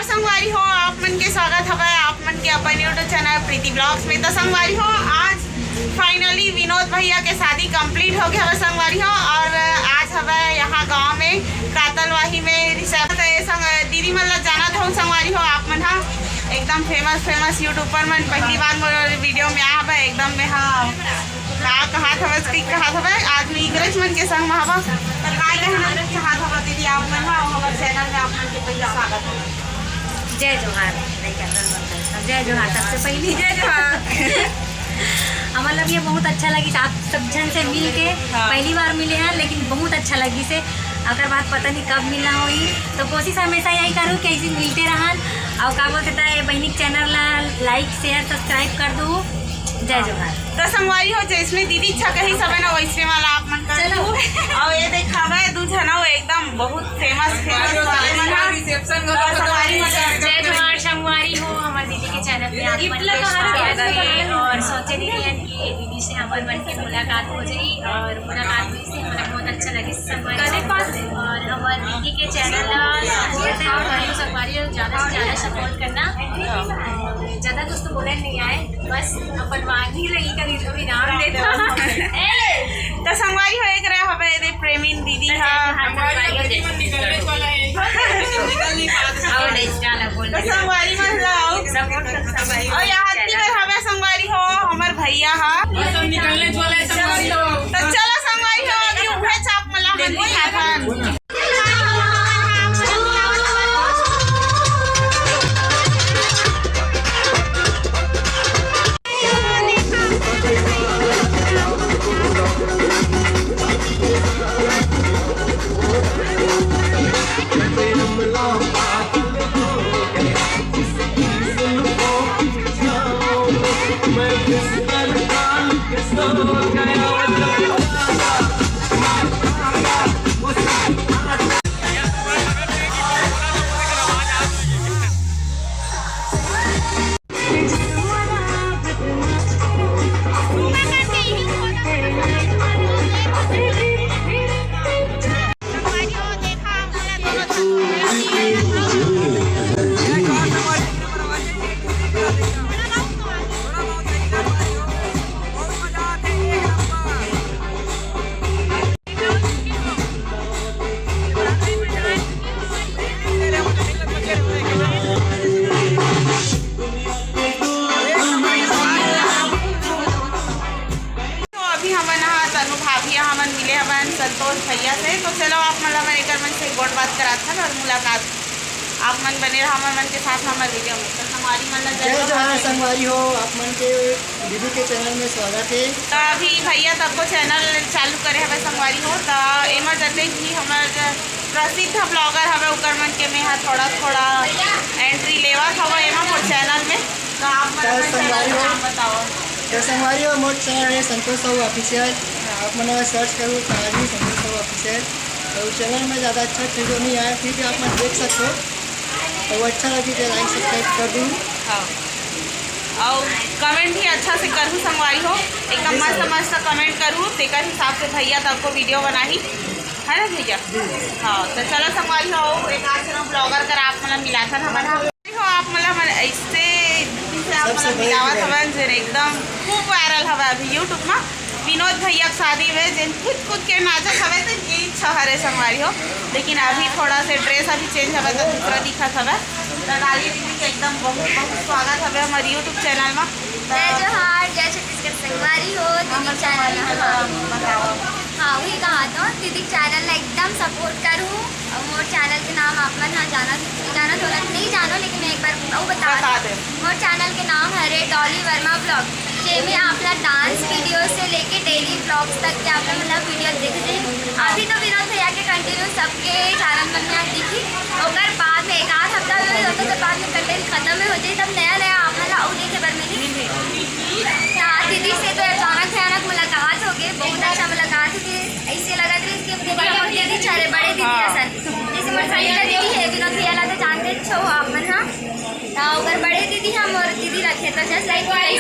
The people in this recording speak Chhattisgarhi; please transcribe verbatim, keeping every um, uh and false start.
संगवारी हो, आप मन के स्वागत हवय आप मन के अपन YouTube चैनल प्रीति ब्लॉग्स में। तो संगवारी हो, आज फाइनली विनोद भैया के शादी कंप्लीट हो गया हवय संगवारी हो, और आज हवय यहाँ गांव में कातलवाही में रिसेप्शन। तो ये संग दीदी मन ला जानत हो संगवारी हो, आप मन हा एकदम फेमस फेमस यूट्यूबर मन, पहली बार मोर वीडियो में आ हवय, एकदम में हाँ का कहत हवस, कि कहत हवय, आज मैं इंग्रेज मन के संग में हवं। तो का कहना चाहत हवस दीदी आप मन हा, हमर चैनल में आप मन के पहले स्वागत है। जय जोहार। जय जोहार। सबसे पहली जय जोहार। हमन ला भी ये बहुत अच्छा लगिस आप सब झन से मिल के। हाँ। पहली बार मिले हैं, लेकिन बहुत अच्छा लगिस हे। अगर बात पता नहीं कब मिलना होही, तो कोशिश हमेशा यही करूँ कि ऐसे मिलते रहन। और का बोलते थे, ये बहनी के चैनल ला लाइक, शेयर, सब्सक्राइब कर दू। जय जोहार। तो संगवारी हो, जैसने दीदी इच्छा कही सबे ना, वैसने वाला आप मन कर चलो। दू। और ये देखावे दू झना, वो एकदम बहुत फेमस, फेमस वाले मन हा। रिसेप्शन तो संगवारी हो, जय जोहार संगवारी हो, हमारे दीदी के चैनल पे आप मन के स्वागत है। और सोचे नहीं है कि दीदी से हमर मन के मुलाकात हो जाई, और मुलाकात हुई से हमरा बहुत अच्छा लगे संगवारी। और हमारे दीदी के चैनल ला सपोर्ट है, और हम संगवारी ला ज्यादा से ज्यादा सपोर्ट करना। ज्यादा कुछ तो बोले नहीं आए, बस अपन वाणी रही करी तो विराम देता। तो संगवारी हो, एक रहा हवे एदे प्रेमी दीदी हा। तो संगवारी मन ला आओ। और यहाँ आदमी बर हवे संगवारी हो, हमर भैया हा। तो चलो संगवारी हो, अभी उहे चाप मला मन दिखाथन। तो अभी हमन ह तनु भाभी ह, हमन मिले हवन संतोष भैया से। तो चलो आप मन ला मैं एकर मन से गोठ बात कराथन और मुलाकात आप मन बने रहा हमर मन के साथ हमर वीडियो में। तो संगवारी मन ला जय जय जोहार जोहार। संगवारी हो, आप मन के दीदी के चैनल में स्वागत है। तो अभी भैया तको चैनल चालू करे हवे संगवारी हो, तो एमा जते भी हमर प्रसिद्ध ब्लॉगर हवे ओकर मन के मैं ह थोड़ा थोड़ा एंट्री लेवत हवे एमा मोर चैनल में। तो आप मन तो अपन चैनल संगवारी के हो, नाम बताओ। तो संगवारी हो, मोर चैनल है संतोष साहू ऑफिशियल। आप मन सर्च करो तो आ जाही संतोष साहू ऑफिशियल। तो चैनल में ज़्यादा अच्छा वीडियो नहीं आया, फिर भी आप मन देख सकते हो। तो वो अच्छा लगी तो लाइक सब्सक्राइब कर दूँ। हाँ, और कमेंट भी अच्छा से करू संगवारी हो, एकदम मस्त मस्त कमेंट करू, तेकर हिसाब से भैया तको वीडियो बनाही, है ना भैया? हाँ, तो चलो संगवारी हो, एक आध जन ब्लॉगर कर आप मन ला मिलाथन हमन हा। हो आप मन ला हमन ऐसे दीदी से आप मन ला मिलावत हवन, जेन एकदम खूब वायरल हवे अभी YouTube में। विनोद भैया के शादी में जेन कूद कूद के नाचत हवे, तो ये इच्छा हरे संगवारी हो। लेकिन अभी थोड़ा से ड्रेस अभी चेंज हवे, तो दूसरा दिखत हवे। तो डाली दीदी के एकदम बहुत बहुत स्वागत हवे हमारे YouTube चैनल में। जय जोहार, जय छत्तीसगढ़ संगवारी हो, दीदी हमर चैनल संगवारी में। बताओ। हाँ, वही कहा तो दीदी चैनल ला एकदम सपोर्ट करू। और मोर चैनल के नाम आप मन हा जाना, जाना तो नहीं जानो, लेकिन मैं एक बार वो बता बता दूँ। दे। मोर चैनल के नाम हरे डॉली वर्मा ब्लॉग, जेमे आप ला डांस वीडियो से लेके डेली ब्लॉग्स तक के आप ला मतलब वीडियो दिख जाही। अभी तो विनोद भैया के कंटिन्यू सबके चैनल मन में दिखी, ओकर बाद में एक आध हफ्ता में भी होता, तो बाद में कंटेंट खत्म में हो जाए, तब नया नया आप मन ला अउ देखे बर मिली। हाँ, दीदी से तो अचानक भयानक मुलाकात हो गई, बहुत अच्छा मुलाकात हो गई। ऐसे लगा था कि दीदी और दीदी चारे बड़े दीदी हाँ। असन। जैसे मोर सनिता दीदी है, विनोद भैया ला तो जानते छो आप मन, हाँ। तो ओकर बड़े दीदी हम और दीदी रखे, तो जस्ट लाइक वैसे